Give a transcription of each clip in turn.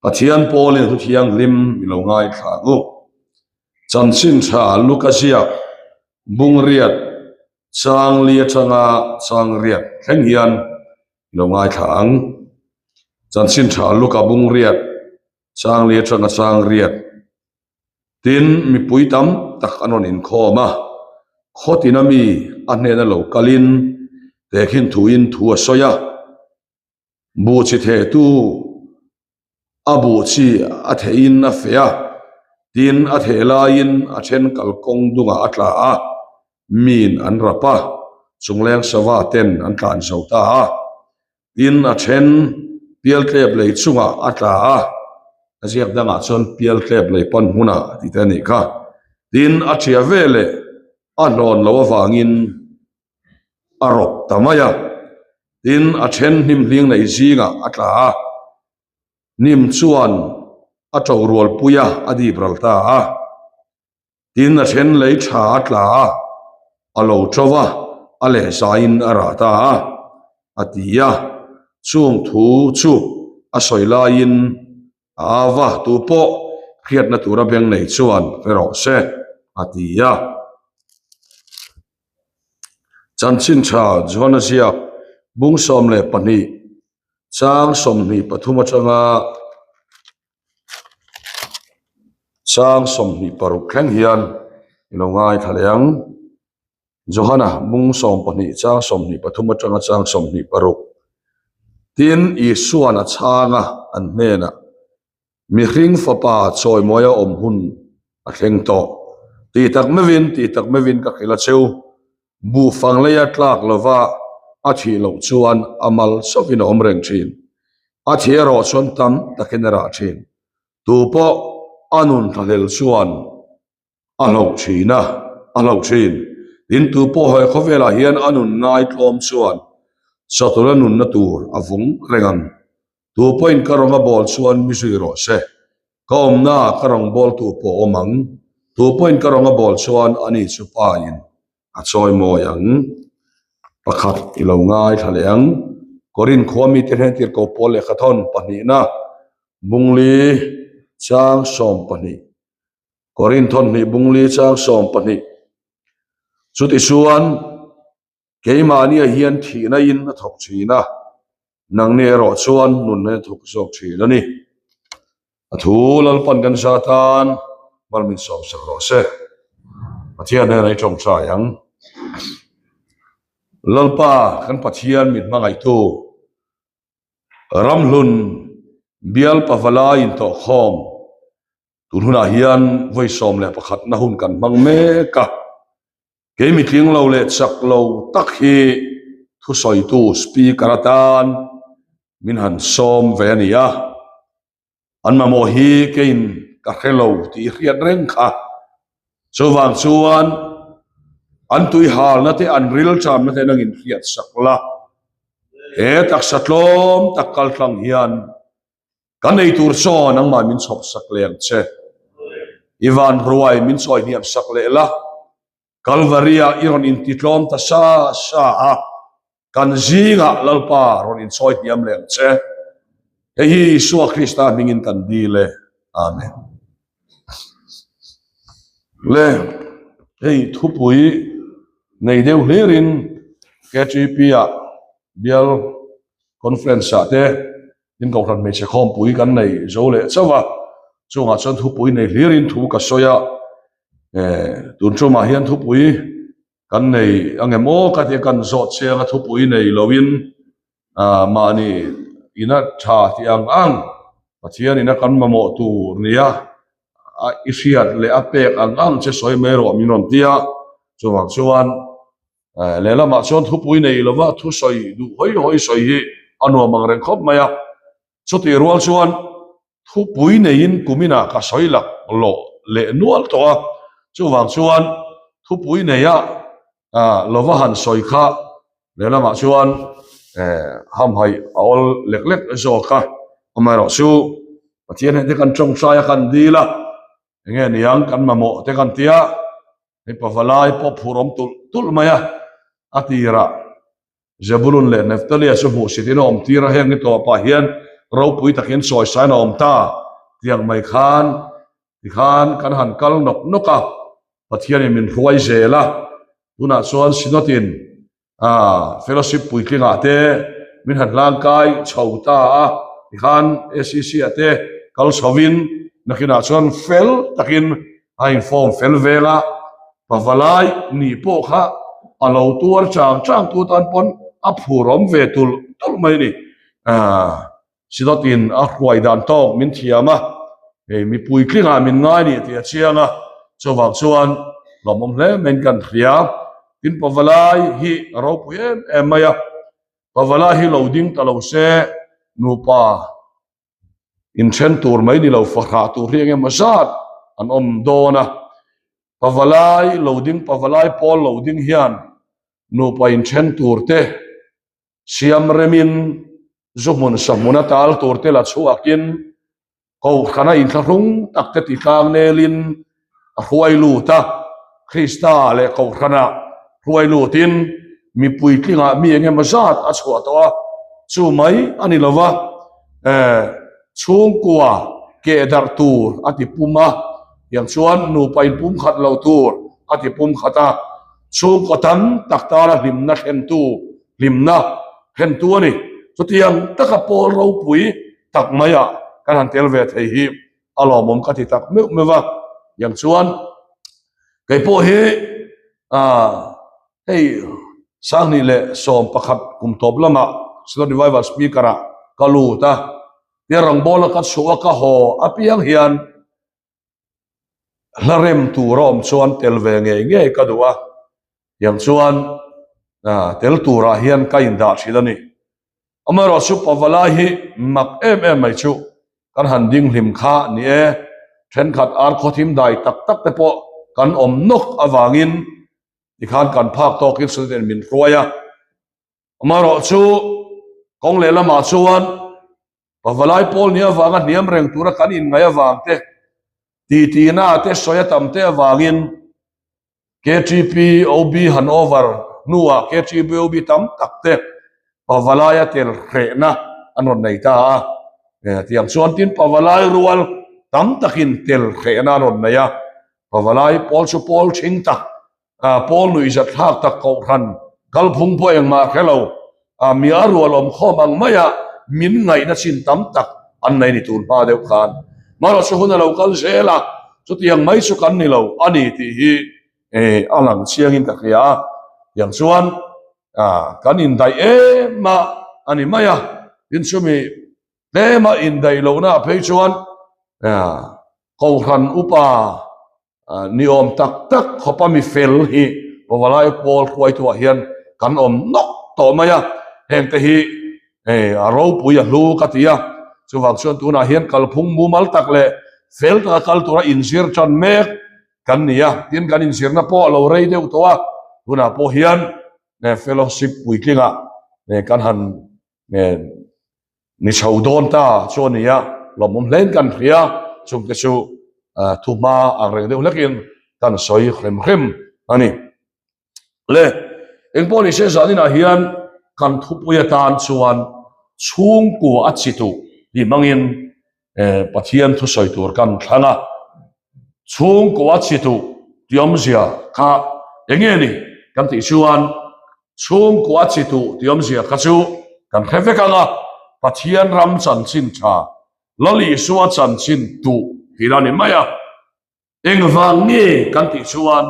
Pathian pawlin thu thianghlim i lo ngaithla ang u. Chanchin tha Luka ziak bungriat changli atanga changriat thleng hian i lo ngaithla ang. Chanchin tha Luka bungriat changli atanga changriat Tin, mipui tam tak an rawn inkhawm a, khawtina mi a hnena lo kalin tehkhin thuin thu a sawi a. Buh chi thehtu a buh chi a thehin a feh a, tin a theh laiin a then kalkawng dungah a tla a, miin an rap a, chungleng sava ten an tlan zo ta a, tin a then pialtlep lei chungah a tla a, a ziak dangah chuan pialtlep lei pan hmunah tih te a nih kha, tin a ṭhia veleh a hlawn loh avangin a rawp ta mai a, tin a then hnim hling nei zingah a tla a, hnim chuan a to rual pui a, a dip ral ta a, tin a then lei tha a tla a, a lo to va, a lehzaiin a rah ta a, a ti a, chung thu chu a sawi laiin a au va, tu pawh hriatna tura beng nei chuan hre rawh se, a ti a. Chanchin tha Johana ziak bung 12 chang 23 atanga chang 26 thleng hian i lo ngaithla leh ang. Johana bung 12 chang 23 atanga chang 26 Tin Isuan a chhang a an hnenah Mihring fapa chawimawi a awm hun a thleng tawh. Tih tak meuhin, tih tak meuhin ka hrilh a cheu. Buh fang leia tlak lova a thih loh chuan a mal chauhin a awm reng thin. A thih erawh chuan tam takin a rah thin. Tu pawh a nun thlahlel chuan a hlauh thin a, a hlauh thin. Tin, tu pawh he khawvelah hian a nun ngaitlawm chuan chawtawlh a nunna tur a vung reng ang. Tu pawhin ka rawnga bawl chuan mi zui rawh se, ka awmnaah ka rawng bawltu pawh awm ang. Tu pawhin ka rawnga bawl chuan ani chu pa in a chawi mawi ang. Pakhat i lo ngaithla leh ang. Korin khua mite hnen tirhkoh pawl lehkhathawn pahnihna bungli chang 12. Korin thawnhnih bungli chang 12. Chutichuan, keimahnia hian thihna in a thawk thin a, nangni erawh chuan nunna in a thawk zawk thin a ni. A thu Lalpan kan za tan mal min sawm sak rawh se. Pathian hnenah i tawngtai ang. Lalpa kan Pathian min hmangaihtu, Ramhlun bial pavalai intawhkhawm Tun hunah hian vawi 11 na hun kan hmang mek a, kei mitling lo leh chak lo tak hi thusawitu speaker atan min han sawm ve a ni a, an mamawh hi keiin ka hre lo tih hriat reng kha. Chuvang chuan an tuihalna te an rilṭamna te nangin hriat sak la, he taksa tlawm tak kaltlang hian Kan ei tur chaw nangmah min chhawp sak leh ang che. I van ruai min chawi hniam sak leh la. Kalvari-ah i rawn intitlawm ta sa sa a, kan zingah Lalpa rawn inchawi hniam leh ang che. Hei hi Isua Krista hmingin kan dil e. Amen. Le, hei thupui nei deuh hlirin KTP-ah bial conference-ah te Tin kohhran hmeichhe khawmpui kan nei zo leh chauh a, chungah chuan thupui nei hlirin thu ka sawi a, tun tumah hian thupui kan nei ang em aw ka tia kan zawt chiang a thupui nei loin mahni ina tha tih ang ang Pathian ina kan mamawh tur nia i hriat leh a pek ang ang che sawi mai rawh min rawn ti a, chuvang chuan Lehlamah chuan thupui nei lova thusawi duh hawi hawi sawi hi a nuam ang reng khawp mai a. Chutih rual chuan thupui neiin kuminah ka sawi lak lawh leh nual tawh a. Chuvang chuan thupui neia lova han sawi kha lehlamah chuan hamhaih a awl lek lek zawk a. Amaherawhchu Pathian hente kan tawngtai a kan dil a, enge niang kan mamawh te kan tia. Hei pavalai pawh phur awm tulh tulh mai a, a tirah Zebulun leh Neftalia chu hmuhsit in a awm tir a, heng ni tawh pah hian ropui takin sawisain a awm ta tiang mai khan tikhan kan han kal nawk nawk a, Pathianin min hruai zel a, tunah chuan Synod in Fellowship puitlingah te min han hlangkai chho ta a, tikhan ACC ah te kal chhovin nakinah chuan fel takin a inform fel vel a, pavalai nih pawh kha a lo tuar chang chang tu tan pawn a phur awm ve tulh tulh mai a ni. Synod-in a hruai dan tawk min thiam a, hei mipui tlingah min ngai nih tih a chiang a, chuvang chuan lawmawm hle maiin kan hria. Tin, Pavalai hi a ropui em em mai a, Pavalai hi lo ding ta lo se nupa inthen tur mai ni lo fahrah tur hi eng emaw zat an awm dawn a, Pavalai lo ding Pavalai pawl lo ding hian nupa inthen tur te Siam remin zu hmun sa hmuna tal tur te la chhuakin Kohhrana inthlahrung tak te ti tlang nelin a hruai lut a, Krista leh Kohhrana hruai lutin mipui tlingah mi eng emaw zat a chhuah tawh a, chu mai a ni lo va, chhungkua keh darh tur a ti pum a, tiang chuan nupa inpumkhat lo tur a ti pumkhat a, chhungkaw tam tak tana hlimna thlentu hlimna thlentu a ni. Chutiang taka pawl ropui tak maiah kan han tel ve thei hi a lawmawm ka ti tak meuh meuh a. Tiang chuan kei pawh hi hei Sanghnih leh 11 kum tawp lamah Synod Revival Speaker ah ka lut a, tia rawngbawla ka chhuah a ka haw apiang hian Hla rem tur a awm chuan tel ve ngei ngei ka duh a, tiang chuan tel turah hian ka indah thin a ni. Amaherawhchu Pavalai hi mak em em mai chu kan han ding hlim kha ni e, thenkhat ar khawthim dai tak tak te pawh kan awm nawk avangin tikhan kan phak tawkin student min hruai a. Amaherawhchu kawng lehlamah chuan Pavalai pawl ni avanga hniam reng tura kan inngaih avang te, titi-na te sawi a tam te avangin KTP OB han over hnuah KTP OB tam tak te Pavalaia tel hrehna an rawn nei ta a. Tiang chuan tin Pavalai rual tam takin tel hrehna an rawn nei a. Pavalai pawl chu pawl thing tak Paul nuihzat thlak tak kohhran kalphung pawh engmah hre lo, mi a rual awm khawm ang maia min ngaihna chin tam tak an nei ni tur hma deuh khan. Marawh chu hun a lo kal zel a, chutiang mai chu kan ni lo a ni tih hi a lang chiangin ka hria a. Tiang chuan kan indaih em a a ni mai a, tin chumi tlema indaih lohnaah phei chuan kohhran upa Ni awm tak tak khawpa mi fel hi Pavalai pawl hruaituah hian kan awm nawk tawh mai a, hengte hi a ropui a hlu ka ti a, chuvang chuan tunah hian kalphung mumal tak leh fel taka kal tura inzir tan mek kan ni a, tin kan inzirna pawh a lo rei deuh tawh a, tunah pawh hian fellowship puitlingah kan han Ni chho dawn ta chu a ni a, lawmawm hlein kan hria, chungte chu thuhma ang reng deuh hlekin kan sawi hrem hrem a ni. Le, engpawh ni se zaninah hian kan thupui atan chuan chhungkua a chi tuh tih hmangin Pathian thusawi tur kan thlang a, chhungkua a chi tuh tih awmzia kha enge ni kan tih chuan Chhungkua chi tuh tih awmzia kha chu kan hre vek ang a, Pathian ram chanchin tha, Lal Isua chanchin tuh tih la ni mai a. Engvang nge kan tih chuan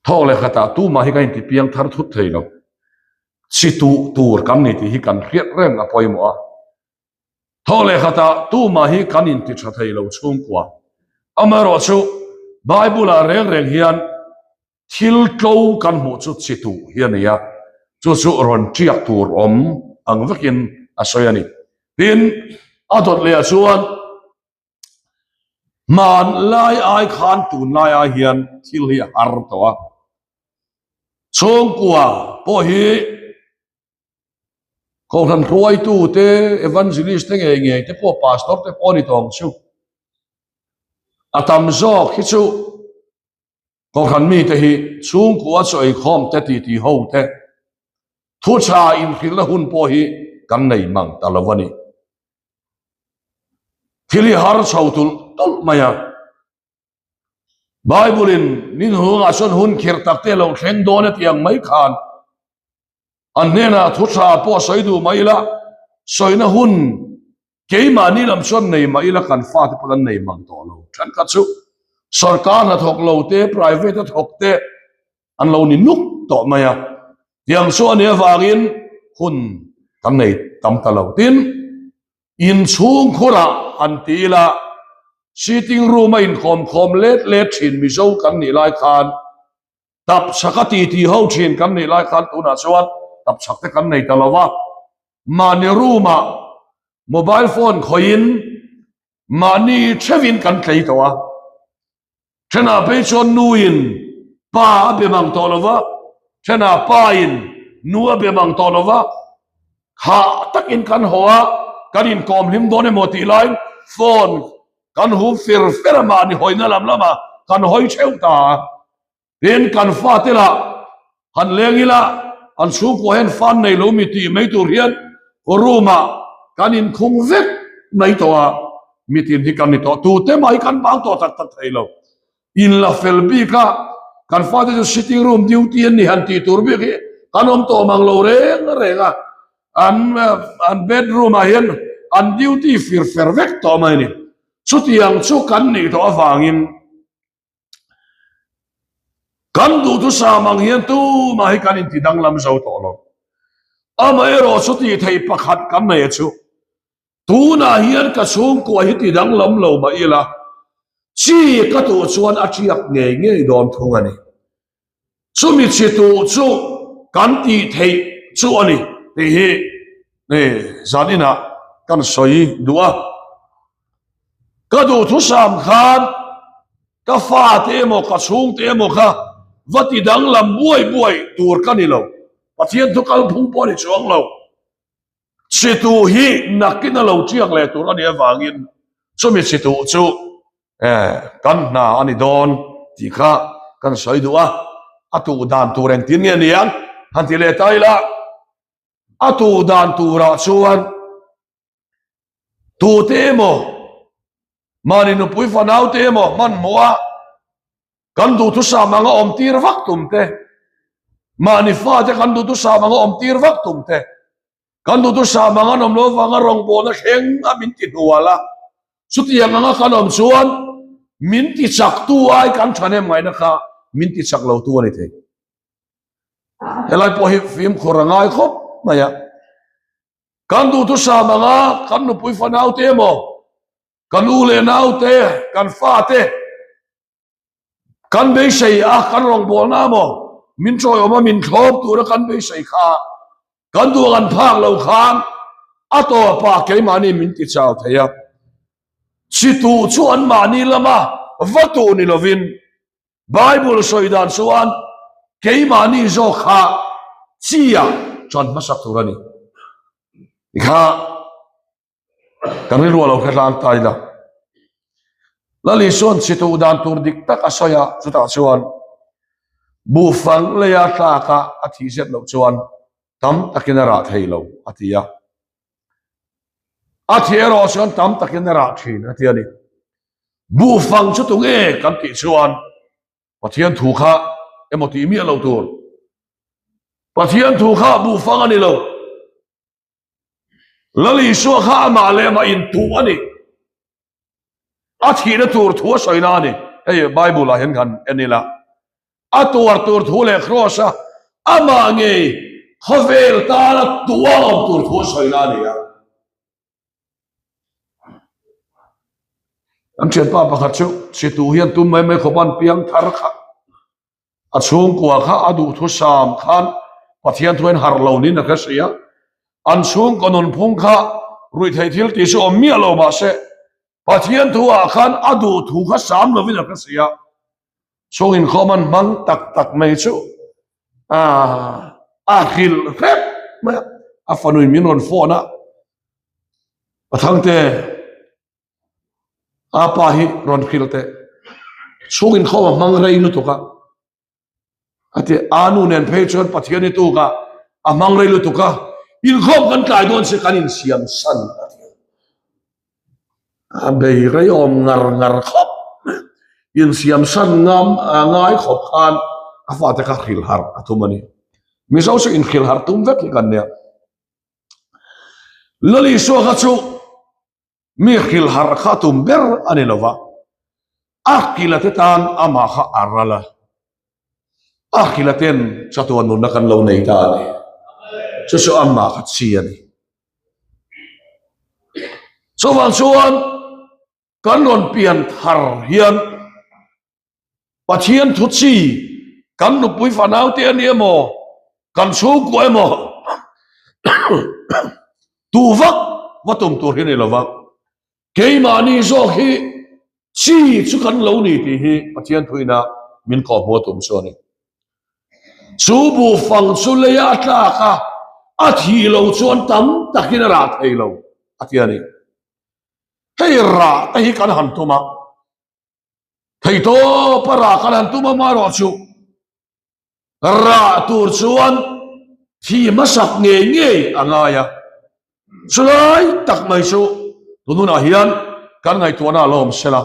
thawk leh khatah tumah hi kan inti piang thar thut thei lo. Chi tuh tur kan ni tih hi kan hriat reng a pawimawh a. Thawk leh khatah tumah hi kan inti tha thei lo chhungkua. Amaherawhchu, Bible-ah reng reng hian thil tlo kan hmuh chu chi tuh hi a ni a, chu chu rawn tiak tur awm ang vekin a sawi a ni. Tin, a dawt lehah chuan hmanlai ai khan tunlai ai hian thil hi a har tawh a. Chhungkua pawh hi Kohhran hruaitu te, evangelist te ngei ngei te pawh, pastor te pawh a ni tawng chu. A tam zawk hi chu kohhran mite hi chhungkua chaw eikhawm te titi ho te, thu tha inhrilhna hun pawh hi kan nei mang ta lo a ni. Thil hi har chho tulh tulh mai a. Bible-in ni hnuhnungah chuan hun khirh tak te lo thleng dawn a tih ang mai khan an hnenah thu tha pawh sawi duh mai ila, sawina hun keimahni lam chuan nei mah ila kan fate pawh an nei mang tawh lo. Thenkhat chu sorkar hnathawk lo te, private a thawk te an lo ni nuk tawh mai a. Tiang chu a nih avangin hun kan nei tam ta lo. Tin, inchhungkhurah han ti ila sitting room a inkawmkhawm let let thin Mizo kan nih lai khan Tapchhak a titi ho thin kan nih lai khan tunah chuan tapchhak te kan nei ta lo va, mahni room ah mobile phone khawihin mahni theuhin kan tlei tawh a, thenah phei chuan nuin pa a be mang tawh lo va, thenah pa in nu a be mang tawh lo va, hah takin kan haw a, kan inkawm hlim dawn emaw tih laiin phone Kan hu fer fer a mahni hawina lam lamah kan hawi theuh ta a. Tin, kan fate lah han leng ila an chhungkua hian fan nei lo mi tih mai tur hian room ah kan inkhung vek mai tawh a, mitin hi kan ni tawh. Tute mah hi kan bang tawh tak tak thei lo. In la fel bik a, kan fate chu sitting room duty an ni han tih tur bik hi kan awm tawh mang lo reng reng a. An an bedroom ah hian an duty fir fer vek tawh mai a ni. Chutiang chu kan nih tawh avangin kan duhthusam ang hian tumah hi kan inti danglam zo tawh lo. Amaherawh chu tih theih pakhat kan nei a chu tunah hian ka chhungkua hi ti danglam lo mah ila chi ka tuh chuan a tiak ngei ngei dawn thung a ni. Chumi chi tuh chu kan tih theih chu a ni tih hi zan inah kan sawi duh a. Ka duhthusam khan ka fate emaw ka chhungte emaw kha va ti danglam buai buai tur ka ni lo. Pathian thu kalphung pawh a ni chuang lo. Chituh hi nakin a lo tiak leh tur a nih avangin chumi chituh chu kan hna a ni dawn tih kha kan sawi duh a, a tuh dan tur engtin nge ni ang han ti leh ta ila, a tuh dan turah chuan tute emaw mahni nupui fanaute emaw hmanhmawh a Kan duhthusam anga awm tir vak tum te, mahni fate kan duhthusam anga awm tir vak tum te, kan duhthusam anga an awm lo vanga rawngbawlna thleng a min ti hnual a, chutiang anga kan awm chuan min ti chak tu ai kan thahnem ngaihna kha min ti chak lo tu a ni thei. Helai pawh hi fimkhur a ngai khawp mai a. Kan duhthusam anga kan nupui fanaute emaw, kan u leh naute, kan fate, Kan beisei a, kan rawngbawlna maw min tawiawm a, min thlawp tura kan beisei kha kan duh an phak lo khan a tawpah keimahni min ti chau thei a. Chituh chu anmahni lama va tuh ni lovin Bible sawi dan chuan keimahni zawk kha chi-ah ṭan hmasak tur a ni. Tikha. Kan rilru a lo hre hlang ta ila. Lal Isua'n chhituh dan tur dik tak a sawi a, chutah chuan buhfang leia tlaka a thih zet loh chuan tam takin a rah thei lo a ti a. A thih erawh chuan tam takin a rah thin a ti a ni. Buhfang chu tunge kan tih chuan Pathian thu kha emaw tih miah lo tur. Pathian thu kha buhfang a ni lo. Lal Isua kha amah leh amah intuh a ni. A thihna tur thu a sawina a ni. Hei Bible ah hian kan en ila. A tuar tur thu leh Kross a amah ngei khawvel tana tuah awm tur thu a sawina a ni a. Kan thianpa pakhat chu chhitu hian tum mai mai khawp an piang thar kha. A chhungkua kha a duhthusam khan Pathian thuin harh lo niin a hre si a, an chhungkaw nunphung kha ruihtheih thil tih chu awm miah lo mahse Pathian thu ah khan a duhthu kha sam lovin a hre si a, chhung inkhawm an hmang tak tak mai chu a hrilh hrep mai a, a fanuin min rawn phone a, Pathangte. A pa hi rawn hrilh teh. Chhung inkhawm a hmang rei lutuk a. A ti a nu nen phei chuan Pathian hi tuk a, a hmang rei lutuk a. Inkhawm kan tlai dawn se kan insiam san a ti a. A bei rei awm ngar ngar khawp mai. Insiam san ngam a ngai khawp khan a fate kha hrilh harh a tum a ni. Mizo chu inhrilh harh tum vek hi kan nia. Lal Isua kha chu mi hrilh harh kha tum ber a ni lova, a kila te tan amah kha a ral a, a kila ten chatuan nunna kan lo nei ta a ni. Chu chu amah kha chi a ni. Chuvang chuan kan rawn pian thar hian Pathian thu chi kan nupui fanau te a ni emaw, kan chhungkua emaw tu vak va tum tur hi a ni lo va, keimahni zawk hi chi chu kan lo ni tih hi Pathian thuina min kawhhmuh a tum chu a ni. Chu buhfang chu leia a tlak a, a thih lo chuan tam takin a rah thei lo a ti a ni. Hei rah te hi kan han tum a. Theitawp a rah kan han tum a marawh chu rah tur chuan thi hmasak ngei ngei a ngai a, chulai tak mai chu tun hunah hian kan ngaihtuahna a la awm sela.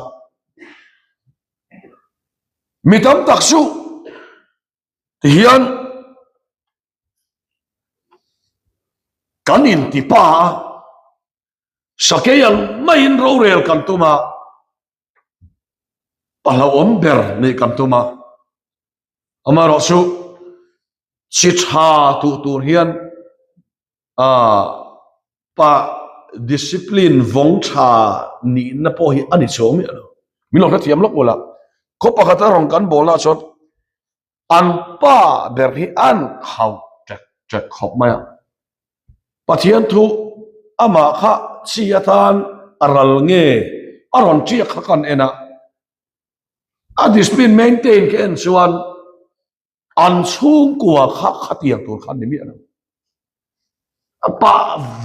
Mi tam tak chu tihian kan intipa a, sakei ang maiin rorel kan tum a, a hlauhawm ber nih kan tum a, amaherawh chu chi tha tuh tur hian ah pa discipline vawng tha nihna pawh hi a ni chhuak miah lo, min lo hrethiam lawk ula, khaw pakhat a rawn kan bawl ah chuan An pa ber hi an khau ṭek ṭek khawp mai a. Pathian thu amah kha chi atan a ral nge a rawn ṭiak kha kan en a, a discipline maintain ka en chuan an chhungkua kha khatiang tur kha an ni miah lo. A pa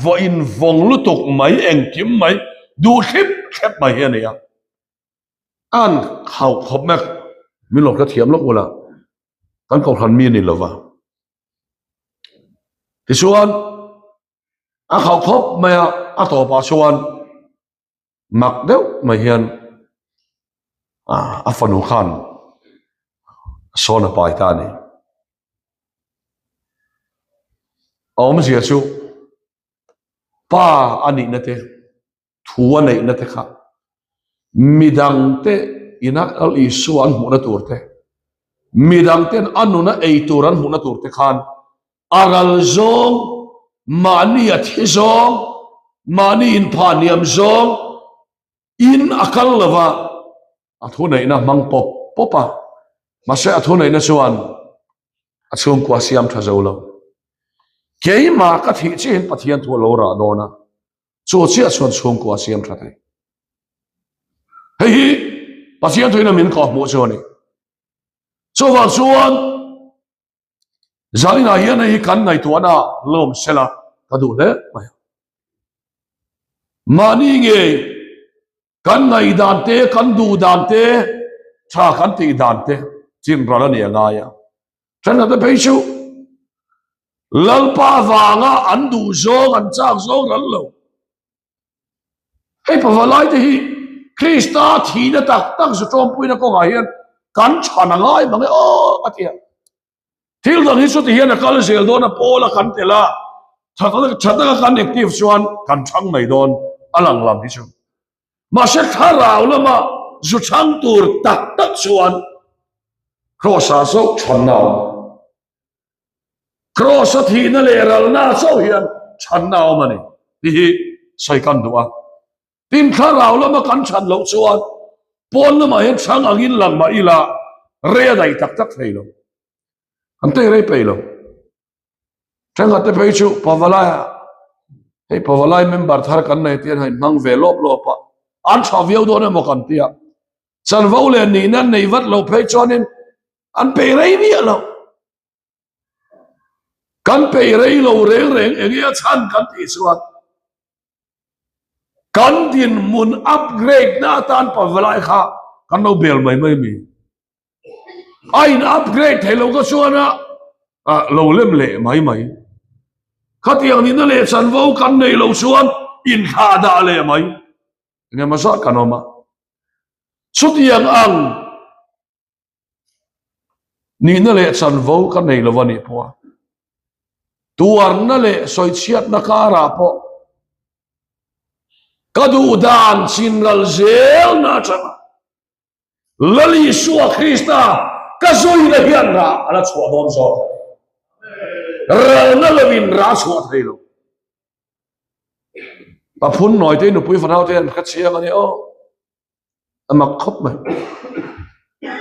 vawiin vawng lutuk mai engkim mai duh thlip thlep mai hi a ni a. An khauh khawp mek min lo hrethiam lawk ula kan kohhran mi a ni lova tichuan a khauh khawp mai a a tawpah chuan mak deuh mai hian a fanu khan sawn a pai ta a ni a awmzia chu pa a nihna te. Thu a neihna te kha midangte ina Lal Isua an hmuhna tur te, midangten a nuna ei tur an hmuhna tur te khan a ral zawng, mahni a thi zawng, mahni inphah hniam zawng in a kal lo va, a thuneihna hmang pawp pawp a, mahse a thuneihna chuan a chhungkua siam tha zo lo. Keimah ka thih chiahin Pathian thu a lo rah dawn a. Chu chiah chuan chhungkua siam tha thei. Hei hi Pathian thuin min kawh hmuh chu a ni. Chuvang chuan zaninah hian hei hi kan ngaihtuahna lawm sela ka duh hle mai a. Mahni ngei kan ngaihdan te, kan duh dan te, tha kan tih dan te chinral a ni a ngai a. Thenkhat te phei chu Lalpa vanga an duh zawng, an chak zawng ral lo. Hei pavalai te hi Krista thihna tak tak zu tawmpuina kawngah hian kan chhan a ngai mang e aw a ti a. Thil dang hi chuti hian a kal zel dawn a, pawl a kan tel a, tha taka kan active chuan kan chhang mai dawn a lang lam hi chu. Mahse thlarau lama zu chhang tur tak tak chuan Kraws-ah chauh chhanna a awm. Kraws-a thihna leh ralna chauh hian chhanna a awm a ni tih hi sawi kan duh a. Tin, thlarau lama kan chhan loh chuan pawn lamah hian chhang angin lang mah ila rei a daih tak tak thei lo. An tei rei peih lo. Thenkhat te phei chu Pavalai ah hei Pavalai member thar kan nei te hian hei hmang ve lawp lawp a, an tha viau dawn emaw kan ti a, chanvo leh nihna an nei vat lo phei chuanin an peih rei miah lo. Kan peih rei lo reng reng eng nge a chhan kan tih chuan kan dinhmun upgrade na atan Pavalai kha kan lo bel mai mai a mi. A in upgrade thei lo ka chuan a lo lem leh mai mai. Khatiang nihna leh chanvo kan neih loh chuan inthlah dah leh mai engemaw zat kan awm a. Chutiang ang nihna leh chanvo kan nei lo a nih pawh a, tuarna leh sawichhiatna karah pawh ka duh dan chinral zelna atanga Lal Isua Krista ka zuina hian rah a la chhuah dawn zawk a ni. Ralna lovin rah a chhuah thei lo. Pa phun nawi te nupui fanau te an hre chiang a ni aw. A mak khawp mai.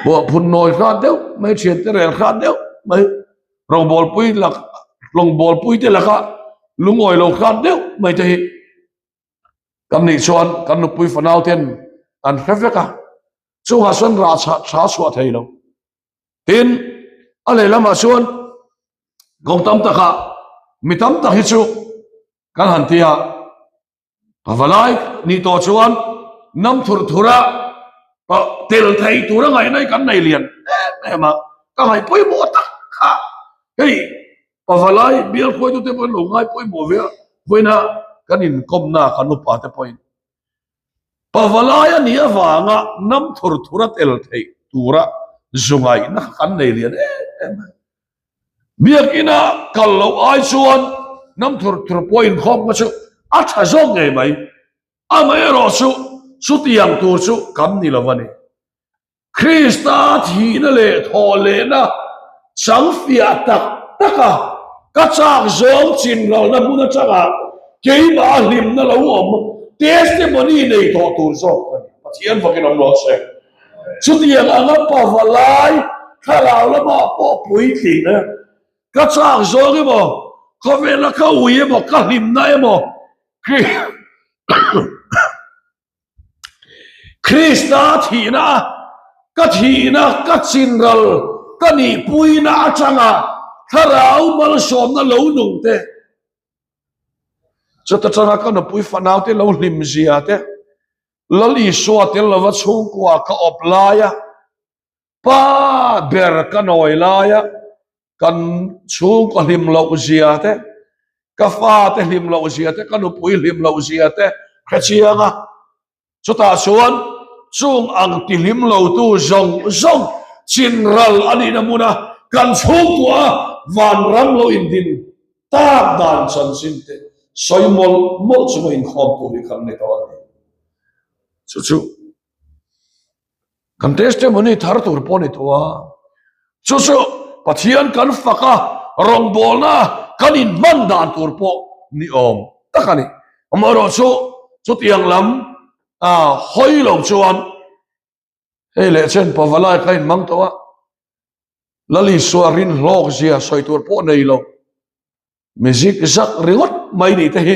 Pawh phun nawi hrat deuh mai thian te rel hrat deuh mai rawngbawlpui lak rawngbawlpui te laka lungawi lo hrat deuh mai te hi Kan nih chuan kan nupui fanau ten an hre vek a, chungah chuan rah chhah tha chhuah thei lo. Tin, a lehlamah chuan kawng tam takah mi tam tak hi chu kan han ti a, pavalai nih tawh chuan nam thur thur a tel thei tura ngaihna hi kan nei lian em em a, ka ngaih pawimawh tak kha hei Pavalai bial hruaitute pawhin lo ngai pawimawh ve a, vawiina kan inkawmna kan upa te pawhin Pavalai a nih avanga nam thur thur a tel theih tura zu ngaihna kha kan nei lian em em a. Biakina kal loh ai chuan nam thur thur pawh inkhawmna chu a tha zawk ngei mai. Amaherawh chu chutiang tur chu kan ni lo a ni. Krista thihna leh thawhlehna changfiah tak taka ka chak zawng chinralna hmun atanga keimah a hlimna lo awm testimony nei tawh tur zawk ka ni. Pathian vakin awm rawh se. Chutiang anga pavalai thlarau lamah pawh puitling e. Ka chak zawng emaw, khawvela ka ui emaw, ka hlimna emaw, Krista thihna ka thihna ka chinral ka nihpuina atanga thlarau malsawmna lo nung te chuta tanga ka nupui fanau te lo hlim zia te Lal Isua tel lova chhungkua ka awp laia Pa ber ka nawi laia kan chhungkaw hlim loh zia te, ka fate hlim loh zia te, ka nupui hlim loh zia te hre chiang a. Chutah chuan chung ang ti hlim lotu zawng zawng chinral a nihna hmuna kan chhungkua vanram lo indin tak dan chanchin te sawi mawlh mawlh chunga inkhawm tur hi kan ni tawh a ni. Chu chu. Kan testimony thar tur pawh ni tawh a, chu chu Pathian kan fak a, rawngbawlna kan inhman dan tur pawh ni awm tak a ni. Amaherawh chu chutiang lam hawi lo chuan hei leh chen pavalai kha inhmang tawh a, Lal Isua rinhlawk zia sawi tur pawh nei lo. Mi zik zak ringawt mai nih te hi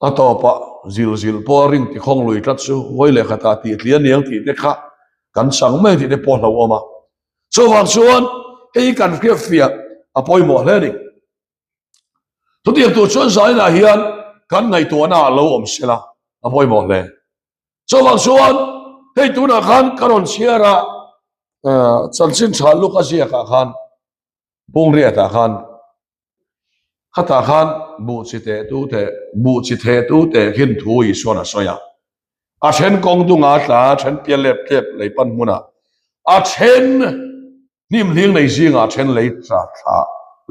a tawpah zil zil pawh a ring ti khawng lui tlat chu vawi leh khatah tih tli a niang tih te kha kan chang mai tih te pawh hlauh awm a. Chuvang chuan hei hi kan hriat fiah a pawimawh hle a ni. Chutiang tur chuan zainah hian kan ngaihtuahna ah lo awm sela a pawimawh hle. Chuvang chuan hei tunah khan ka rawn chhiar a chanchin tha luk a ziakah khan Pungriatah khan khatah khan buh chi teh tu teh buh chi theh tu teh khin thu Isuan a sawi a. A then kawng dunga a tla a, a then pial lep tlep lei pan hmunah, a then hnim hling nei zingah a then lei tla thla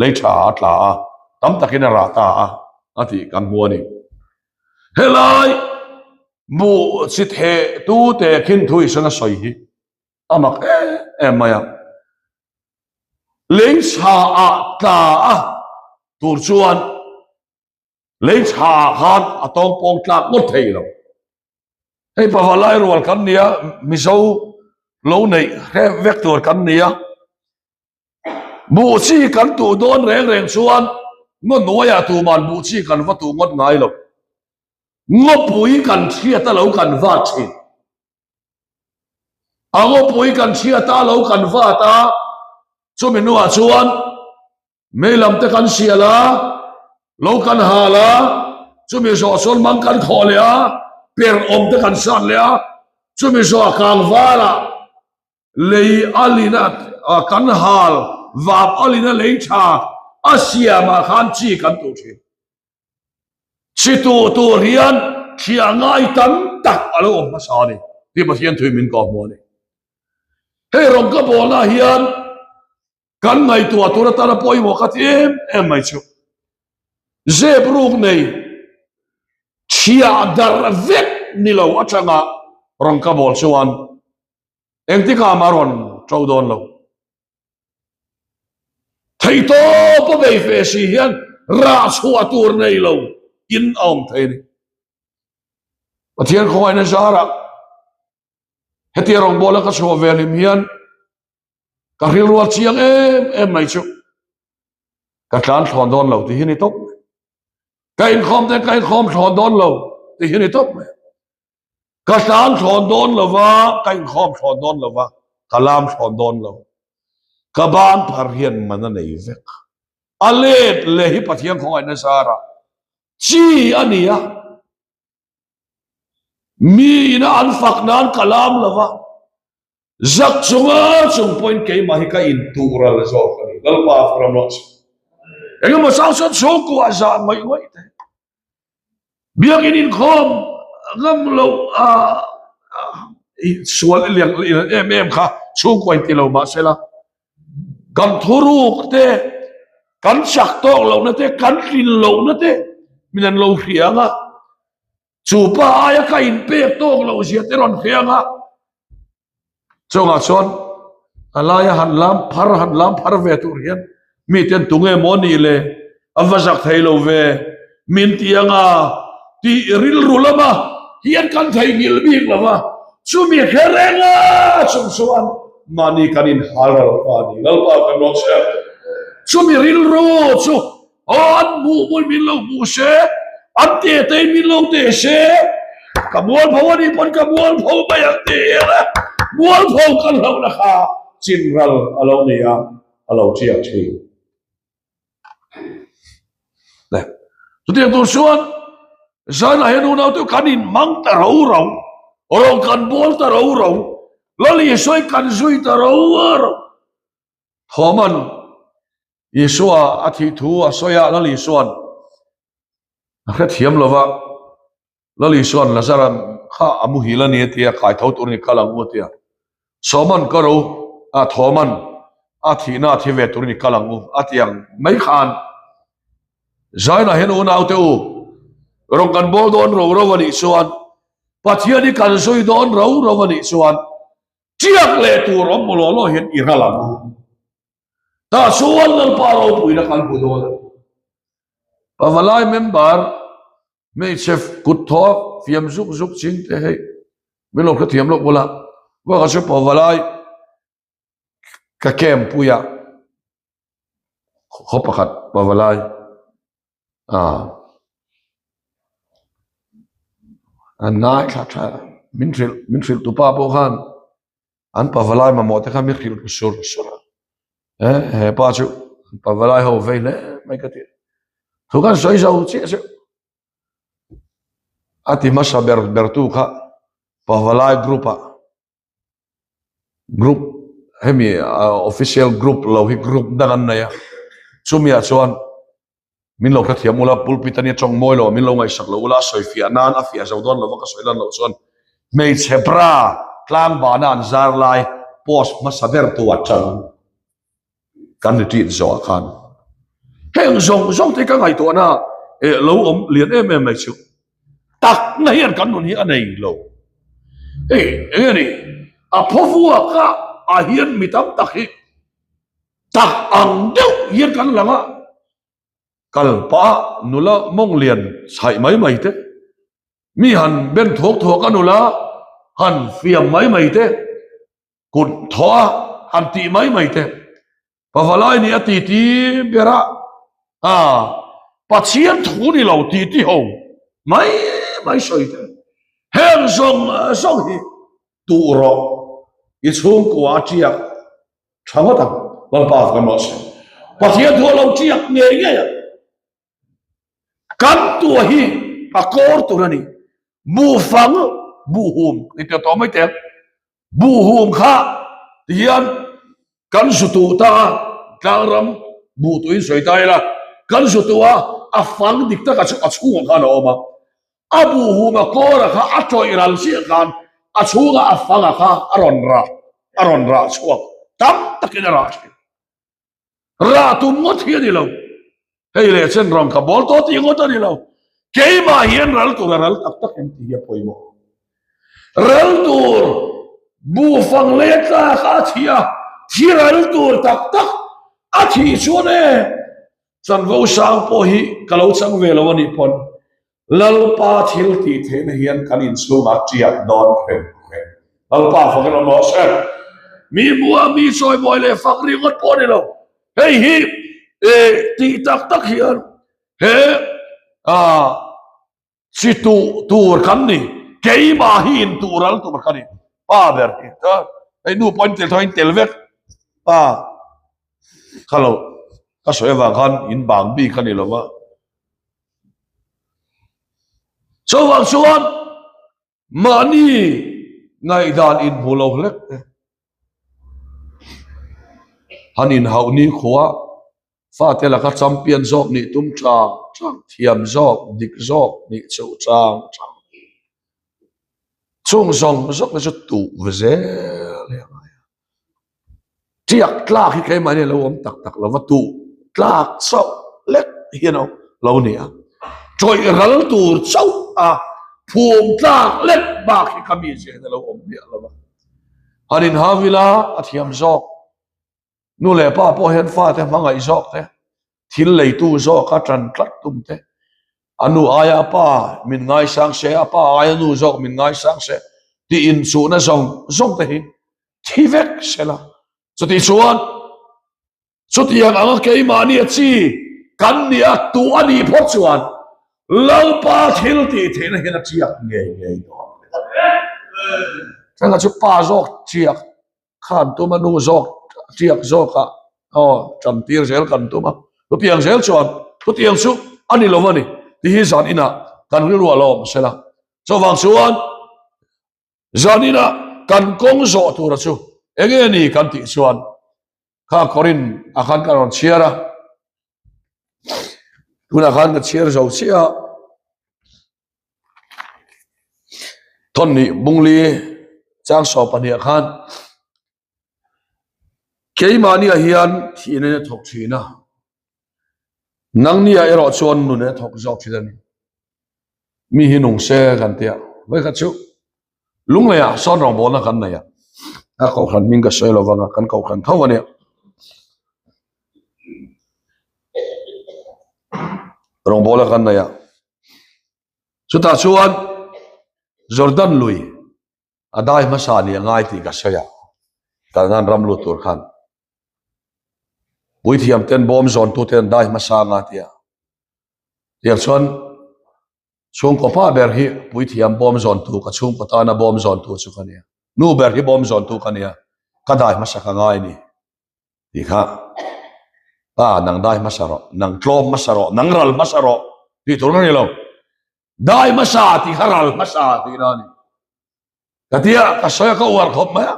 lei tha a tla a, tam takin a rah ta a a tih kan hmu a ni. Helai buh chi theh tu teh khin thu Isuan a sawi hi a mak em em mai a. Lei tha ah tla a tur chuan lei tha ah khan a tawng pawng tlak ngawt thei lo. Hei pavalai rual kan nia, Mizo lo neih hre vek tur kan nia. Buh chi kan tuh dawn reng reng chuan ngaw hnuaiah tuman buh chi kan va tuh ngawt ngai lo. Ngawpui kan hriat a lo kan vat thin. A ngawpui kan chhiat a, lo kan vat a, chumi hnuah chuan mei lam te kan sial a, lo kan hal a, chumi zawh chuan mang kan khawh leh a, per awm te kan sat leh a, chumi zawh kang varah lei a lin a, kan hal vap a lin a lei tha. A siamah khan chi kan tuh thin. Chi tuh tur hian thiah ngai tam tak a lo awm hmasa a ni tih Pathian thui min kawhhmuh a ni. Hei rawng ka bawlna hian kan ngaihtuah tur atana pawimawh ka ti em em mai chu. Zep ruk nei chhiah darh vek ni lo atanga rawn ka bawl chuan engtikah mah rawn to dawn lo. Theihtawp a bei fe si hian rah chhuah tur nei lo in a awm thei a ni. Pathian khawngaihna zarah hetia rawngbawla ka chhuah ve hlim hian ka rilru a chiang em em mai chu ka tlan thlawn dawn lo tih hi ni tawp mai. Ka inkhawm te ka inkhawm thlawn dawn lo tih hi ni tawp mai. Ka tlan thlawn dawn lo va, ka inkhawm thlawn dawn lo va, ka lam thlawn dawn lo. Ka ban phar hian man a nei vek. A let leh hi Pathian khawngaihna zarah chi a ni a. Mi ina an fak nan ka lam lo va, Zak chunga chung pawhin keimah hi ka intuh ral zawk a ni. Lalpa a ram rawh se. Engemaw chang chuan chhungkuah zah ngawih ngawih te. Biakin inkhawm ngam lo a sual lian em em kha chhungkua inti lo mahsela kan thuruk te kan chak tawk lohna te kan tlin lohna te min an lo hria ang a. Chu pa aia ka inpek tawk loh zia te rawn hriang a, chungah chuan a laia han lam phar han lam phar ve tur hian miten tunge maw nih le a va zak thei lo ve min ti anga tih rilru lama hian kan theihnghilh bik lo va, chumi hre reng a chung chuan mahni kan inhal ral ta a ni. Lalpa kan rawn chhiar chumi rilru chu Aw an hmuh hmuin min lo hmuh se, an teh tein min lo teh se, ka mualpho a nih pawn ka mualpho mai ang ti ila, mualpho kan hlauhna kha chinral a lo ni a, a lo tiak thin. Le, chutiang tur chuan zanah hian unaute kan inhmang ta ro ro, rawng kan bawl ta ro ro, Lal Isua hi kan zui ta ro ro. Thawman Isua a thih thu a sawi a, Lal Isua'n a hrethiam lo va, Lal Isua'n Lazara kha a muhil a ni a ti a, kai tho tur ni kal ang u a ti a, Sawman ka ro a, Thawman a thihna a thi ve tur ni kal ang u a ti ang mai khan Zainah hian unaute u, rawn kan bawl dawn ro ro a nih chuan, Pathian hi kan zui dawn ro ro a nih chuan, tiak leh tur awm maw law law hian i ral ang u. Tah chuan Lalpa ropuina kan hmu dawn a. Pavalai member hmeichhe kut thaw fiam zuk zuk ching te hei min lo hrethiam loh bula vaka chu pavalai ka camp puia khaw pakhat pavalai a an ngaithla tha min hrilh min hrilh tupa pawh khan an pavalai mamawh te kha mi hrilh ru sur sur a he he pa chu pavalai ho vei hle mai ka ti thu khan sawi zo chiah chiah a ti hmasa ber ber tu kha pavalai group ah group hemi official group lo hi group dang an nei a chumi ah chuan Min lo hrethiam ula, pulpit ania tawng mawi lo, min lo ngaihsak lo ula, a sawi fiah nan a fiah zo dawn lova ka sawi lan loh chuan hmeichhe bra tlangbana an zar lai post hmasa ber tu atang kan retreat zawh ah khan heng zawng zawng te ka ngaihtuahna eh lo awm lian em em mai chu takna hian kan nun hi a nei lo hei enge ni a phawvuak a ah hian mi tam tak hi Tak ang deuh hian kan lang a, kal pah nula mawng lian chhaih mai mai te, mi han ben thuak thuak a nula han fiam mai mai te, kut thawh a han tih mai mai te, pavalai nih a titi ber a, aa Pathian thu ni lo titi ho mai mai sawi te, heng zawng zawng hi tuh rawh i chhungkua a tiak Tha ngawt ang, Lalpa kan rawh se. Pathian thu a lo tiak ngei ngei a. Kan tua hi a kawr tur a ni. Buhfang, buhhum, i ti tawh mai teh. Buhhum kha tihian kan zu tuh ta a, tlangram Buh tuin sawi ta ila, kan zu tu a, a fang dik taka chu a chhungah khan a awm a. A buh huma kawra kha a tawih ral chiah khan a chhunga a fanga kha a rawn rah, a rawn rah chhuak tam takin a rah thin. Rah tum ngawt hi a ni lo. Hei leh chen rawng ka bawl tawh tih ngawt a ni lo. Keimah hian ral tur a ral tak tak em tih hi a pawimawh. Ral tur buhfang lei a tlak a thi a, thi ral tur tak tak a thih chuan e chanvo sang pawh hi ka lo chang ve lo a nih pawn Lalpa thil tih theihna hian kan inchhungah tiak dawn reng reng. Lalpa fak in awm rawh se. Mi hmuha mi chawimawi leh fak ringawt pawh a ni lo. Hei hi tih tak tak hian he chi tuh tur kan ni. Keimah hi intuh ral tur ka ni. Pa ber hi. Hei nu pawh in tel tho in tel vek. Pa kha lo ka sawi avang khan in bang bik a ni lo va. Chuvang chuan mahni ngaihdan inhmu lo hlek te han inhauh ni khua fate laka champion zawk nih tum chang chang, thiam zawk, dik zawk nih chuh chang chang chung zawng zawng te chu tuh ve zel hi a ngai a. Tiak tlak hi keimahni a lo awm tak tak lo va, tuh tlak chauh lek hian a lo ni a, tawih ral tur chauh a phum tlak lek bak hi ka mi zia hian a lo awm miah lo va. Han inhau ila a thiam zawk, nu leh pa pawh hian fate hmangaih zawk te, thil leitu zawk a tan tlat tum te, a nu aia a pa min ngaisang se, a pa aia nu zawk min ngaisang se tih inchuhna zawng zawng te hi thi vek se la. Chutih chuan chutiang anga keimahni a chi kan nia tuh a nih phawt chuan Lalpa thil tih theihna hian a chiak ngei ngei dawn. Changa chu pa zawk chiak khan tum a, nu zawk chiak zawk a aw tan tir zel kan tum a. Chutiang zel chuan chutiang chu a ni lo a ni tih hi zan inah kan rilru a lo awm se la. Chuvang chuan Zanina kan kawng zawh tura chu enge ni kan tih chuan kha Korin ah khan ka rawn chhiar a, tunah khan ka chhiar zo chiah a, thawnhnih bungli chang sawm pahniah khan keimahniah hian thihna in a thawk thin a, nangniah erawh chuan nun a thawk zawk thin a ni. Mi hi nung se kan tia vawikhat chu lungleiah sawn rawngbawlna kan nei a, a kohhran hming ka sawi lo vang a, kan kohhran tho a nia. Rawngbawlna kan nei a, chutah chuan Jordan lui a dai hmasa nih a ngai tih ka sawi a, Kanan ram lut tur khan puithiam ten bawm zawn tu ten dai hmasa anga tia. Tiang chuan chhungkaw pa ber hi puithiam bawm zawn tu ka chhungkaw tana bawm zawn tu chu ka nia. Nu ber hi bawm zawn tu ka nia, ka dai hmasa ka ngai ni tih kha pa nang dai hmasa rawh, nang tlawm hmasa rawh, nang ral hmasa rawh tih tur ka ni lo. Dai hmasa tih kha ral hmasa tihna a ni. Ka tia ka sawi a ka uar khawp mai a.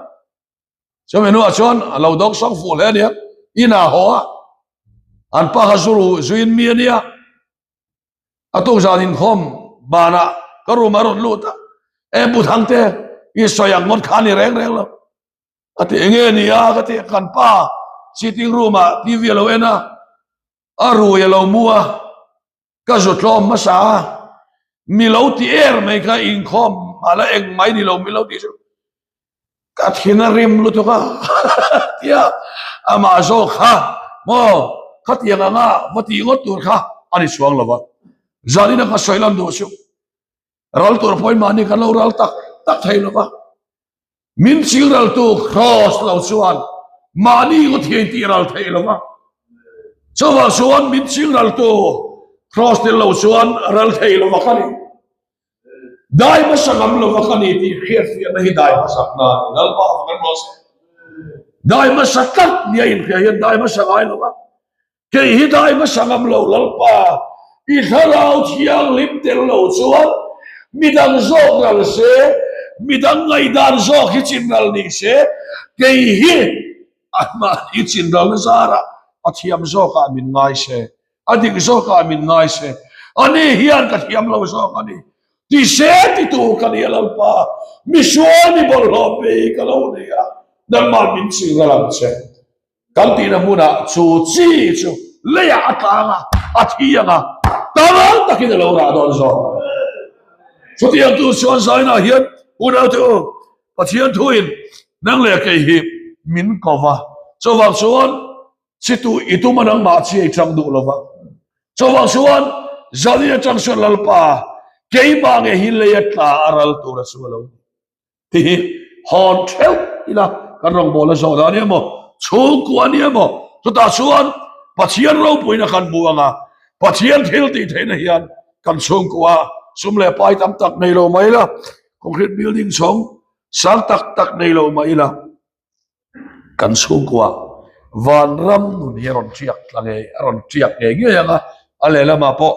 Chumi hnuah chuan a lo dawng sawng fuh hle a nia, inah haw a, an pa kha zu ru zuin mi a nia, a tuk zan inkhawm banah ka room a rawn lut a, e Bu Thangte i sawi ang ngawt kha a ni reng reng lo, a ti enge ni a ka ti a, kan pa sitting room ah TV a lo en a, a rui a lo mu a. Ka zu tlawm hmasa a, mi lo ti er mai kha inkhawm a la eng mai ni lo mi lo ti chu ka thin a rim lutuk a tia amah zawk kha maw khatiang anga va tih ngawt tur kha a ni chuang lo va, zanin a ka sawi lan duh chu ral tur pawhin mahni kan lo ral tak tak thei lo va. Min chilraltu Kraws lo chuan mahni ngawt hi a intih ral theih lo va, chuvang chuan min chilraltu Kraws tel lo chuan ral thei lo va ka ni. Dai hmasa ngam lo va ka ni tih hriatfiahna hi dai hmasakna a ni. Lalpa fak an rawh se. Dai hmasa tlat nia inhria hian dai hmasa ngai lo va. Kei hi dai hmasa ngam lo Lalpa, i thlarau thianghlim tel lo chuan midang zawk ral se, midang ngaihdan zawk hi chin ral ni se, kei hi anmahni chin ralna zarah. A thiam zawkah min ngai se, a dik zawkah min ngai se, ani hian ka thiam lo zawk a ni. Ti se ti tur ka ni a Lalpa, misual mi bawlhhlawh pe hi ka lo ni a, nangmah min ching ral ang che. Kan tihna hmunah chu chi chu leiah a tlang a, a thi ang a, tam takin a lo rah dawn zawk. Chutiang tur chuan zainah hian unaute u, Pathian thuin nang leh kei hi min ko va, chuvang chuan chitu i tum a nangmah chi ei chang duh lo va. Chuvang chuan Zani atang chuan Lalpa keimah nge hi lei a tla a ral tur a chu a lo ni. Ti hi hawn theuh ila kan rawngbawlna zawh dan nia maw, chhungkua nia maw, chutah chuan Pathian ropuina kan hmu ang a, Pathian thil tih theihna hian kan chhungkua sum leh pai tam tak nei lo mai la, Concrete building chhawng sang tak tak nei lo mah ila kan chhungkua vanram nun hi a rawn tiak tla ngei a rawn tiak ngei ngei ang a, a lehlamah pawh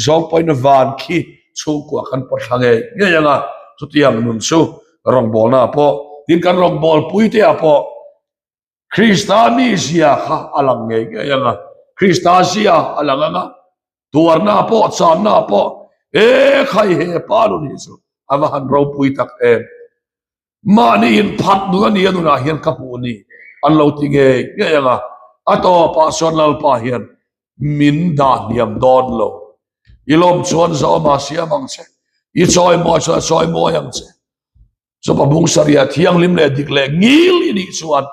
zawng pawhin van khi chhungkua kan pawt thla ngei ngei ang a, chutiang nun chu rawngbawlna ah pawh tin kan rawngbawlpui te ah pawh Krista mizia kha a lang ngei ngei ang a, Krista zia a lang ang a, tuarna pawh channa pawh e khai he pa nun hi chu a va han ropui tak em. Mahni inphat nun a ni a nunah hian ka hmuh ni an lo ti ngei ngei ang a, a tawpah chuan Lalpa hian min dah hniam dawn lo. I lawm chuan Zawma siam ang che, i chawimawi chuan a chawimawi ang che. Chupa bung sarih thianghlim leh dik leh ngil i nih chuan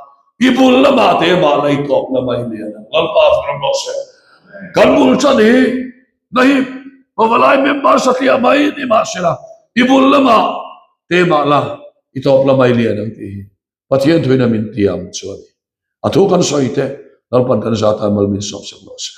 i bul lamah te mah la i tawp la mai lian ang. Lalpa fak rawh se. Kan bul tan hi na hi pavalai member satliah mai ni mah se la i bul lamah te mah la i tawp la mai lian ang tih hi Pathian thuin a min tiam chu a ni. A thu kan sawi te Lalpan kan zat a mal min sawp sak rawh se.